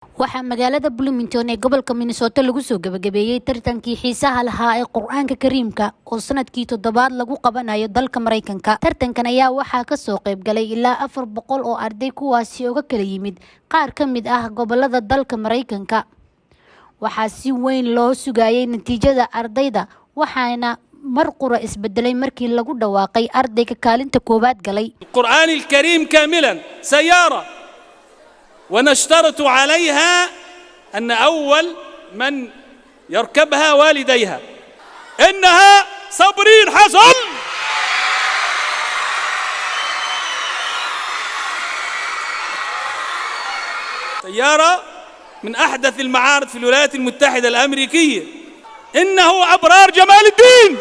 Waxaa magaalada Bloomington ee gobolka Minnesota lagu soo gabagabeeyey tartankii xiisaha lahaa ee Qur-aanka Kariimka oo sanadkii toddobaad lagu qabanayo dalka Maraykanka. Tartankan ayaa waxaa kasoo qayb galay ilaa 400 oo arday, kuwaasi oga kala yimid qaar ka mid ah gobolada dalka Maraykanka. Waxaa si weyn loo sugayay natiijada ardayda, waxaana mar qura isbedelay markii lagu dhawaaqay ardayga kaalinta koowaad galay. القرآن الكريم كاملا، سيارة، ونشترط عليها أن أول من يركبها والديها. إنها صابرين حسن. سيارة من أحدث المعارض في الولايات المتحدة الأمريكية. إنه أبرار جمال الدين.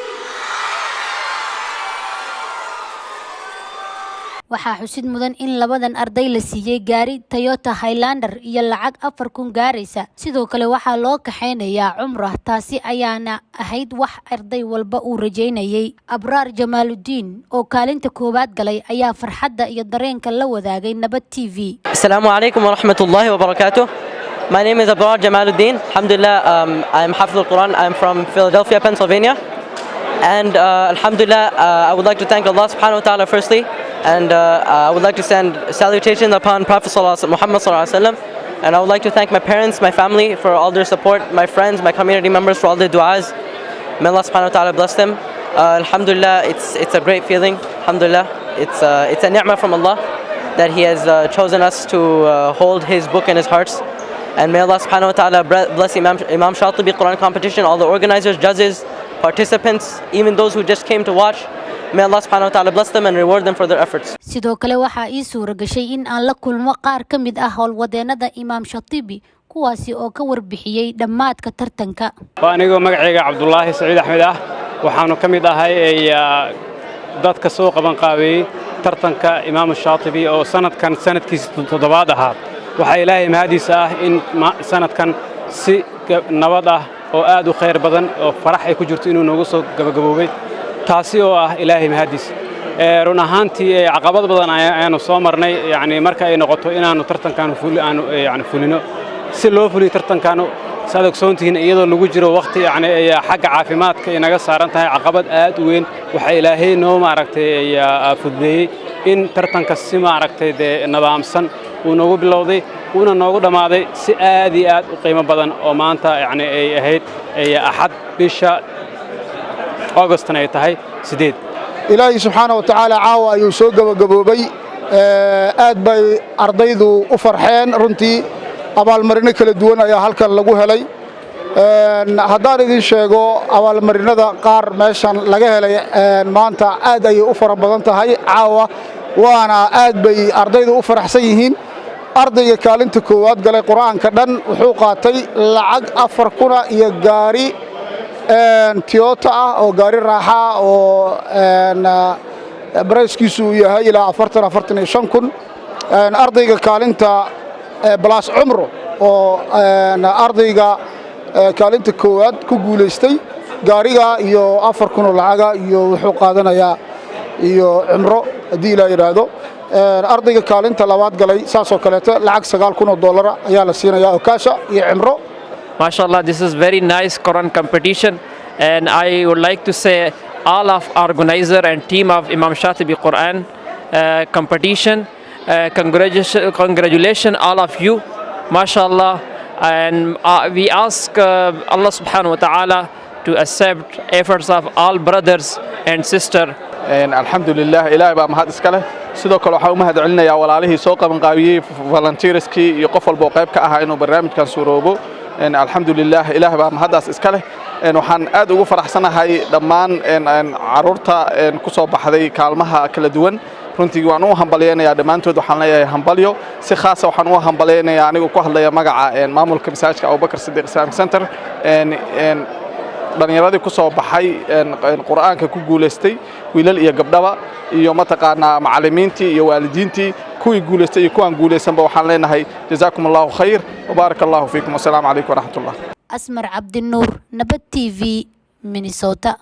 Waxaa xusid mudan in labadan arday la siiyey gaari Toyota Highlander iyo lacag 4000 gaaraysa. Sidoo kale waxaa loo kaxaynayaa cumrah, taasi ayaana ahayd wax arday walba uu rajaynayay. Abraar Jamaaludiin oo kaalinta koowaad galay ayaa farxadda iyo dareenka la wadaagay Nabad TV. السلام عليكم ورحمة الله وبركاته. My name is Abrar Jamaluddin. Alhamdulillah, I'm حافظ القرآن. I'm from Philadelphia, Pennsylvania. And Alhamdulillah, I would like to thank Allah سبحانه وتعالى firstly. And I would like to send salutations upon Prophet Muhammad صلى الله عليه وسلم. And I would like to thank my parents, my family for all their support, my friends, my community members for all their du'as. May Allah سبحانه وتعالى bless them. Alhamdulillah, it's a great feeling. Alhamdulillah, it's a ni'mah from Allah that He has chosen us to hold His book in His hearts. And may Allah سبحانه وتعالى bless Imam Shatibi Quran competition, all the organizers, judges, participants, even those who just came to watch. May Allah سبحانه وتعالى bless them and reward them for their efforts. Sidoo kale waxaa ii suura gashay in aan la kulmo qaar ka mid ah howlwadeenada Imaam Shatibi, kuwaasi oo ka warbixiyey dhammaadka tartanka. Waa anigoo magacayga Cabdulaahi Saciid Axmed ah. Waxaanu ka mid ahay dadka soo qabanqaabeeyey tartanka Imaamu Shaatibi oo sanadkan sanadkiisa toddobaad ahaa. Waxaa Ilaahay mahadiisa ah in sanadkan si nabad ah oo aad u khayr badan oo farax ay ku jirto inuu noogu soo gabagaboobay, taasi oo ah Ilaahay mahadiisa. Run ahaantii, caqabad badan ayaanu soo marnay, yacni marka ay noqoto inaannu tartankan aanu yani fulino. Si loo fuliyo tartankaanu, saad ogsoontihiin, iyadoo lagu jiro waqti yacni xagga caafimaadka inaga saaran tahay caqabad aad u weyn, waxaa Ilaahay noo maaragtay fududeeyey in tartanka si maaragtay dee nidaamsan uu noogu bilowday, uuna noogu dhammaaday si aad iyo aad u qiimo badan, oo maanta yacni ay ahayd Axad, bisha Augustna ay tahay 8. Ilaahay subxaana wa tacaala caawa ayuu soo gebagaboobay. Aad bay ardaydu u farxeen runtii. Abaalmarino kala duwan ayaa halkan lagu helay. Haddaan idin sheego abaalmarinada qaar meeshan laga helay maanta, aad ayay u fara badan tahay caawa, waana aad bay ardaydu u faraxsan yihiin. Ardayga kaalinta koowaad galay Qur'aanka dhan wuxuu qaatay lacag 4000 iyo gaari Toyota ah oo gaari raaxa ah oo barayskiisu uu yahay ilaa 40, 45 kun. Ardayga kaalinta plus cumro oo ardayga kaalinta koowaad ku guulaystay gaariga iyo 4000 oo lacaga iyo wuxuu qaadanayaa iyo cumro haddii Ilaa yidhaahdo. Ardayga kaalinta labaad galay saasoo kaleeto lacag 9000 oo dollara ayaa la siinayaa oo kaasha iyo cimro. MashaAllah, this is very nice Quran competition, and I would like to say all of organizer and team of Imam Shatibi Quran competition, congratulations, congratulations all of you, MashaAllah, and we ask Allah سبحانه وتعالى to accept efforts of all brothers and sister. Alxamdulilah, Ilaahay baa mahad iska leh. Sidoo kale waxaan u mahad celinayaa walaalihii soo qabanqaabiyey, volunteerskii iyo qof walba oo qayb ka ahaa inuu barnaamijkan suuroobo. Alxamdulilah, Ilaah baa mahaddaas iska leh. Waxaan aad ugu faraxsanahay dhammaan caruurta ku soo baxday kaalmaha kala duwan. Runtii waan u hambalyaynayaa dhammaantood. Waxaan leeyahay hambalyo. Si khaasa waxaan u hambalyaynayaa, anigoo ku hadlaya magaca maamulka masaajidka Abubakar Sidiiq Islamic Center, dhallinyaradii ku soo baxay Qur'aanka ku guulaystay, wiilal iyo gabdhaba, iyo mataqaanaa macallimiintii iyo waalidiintii kuwii guulaystay iyo kuwaan guulaysanba. Waxaan leenahay جزاكم الله خير وبارك الله فيكم والسلام عليكم ورحمة الله. Asmar Cabdinuur, Nabad TV, Minnesota.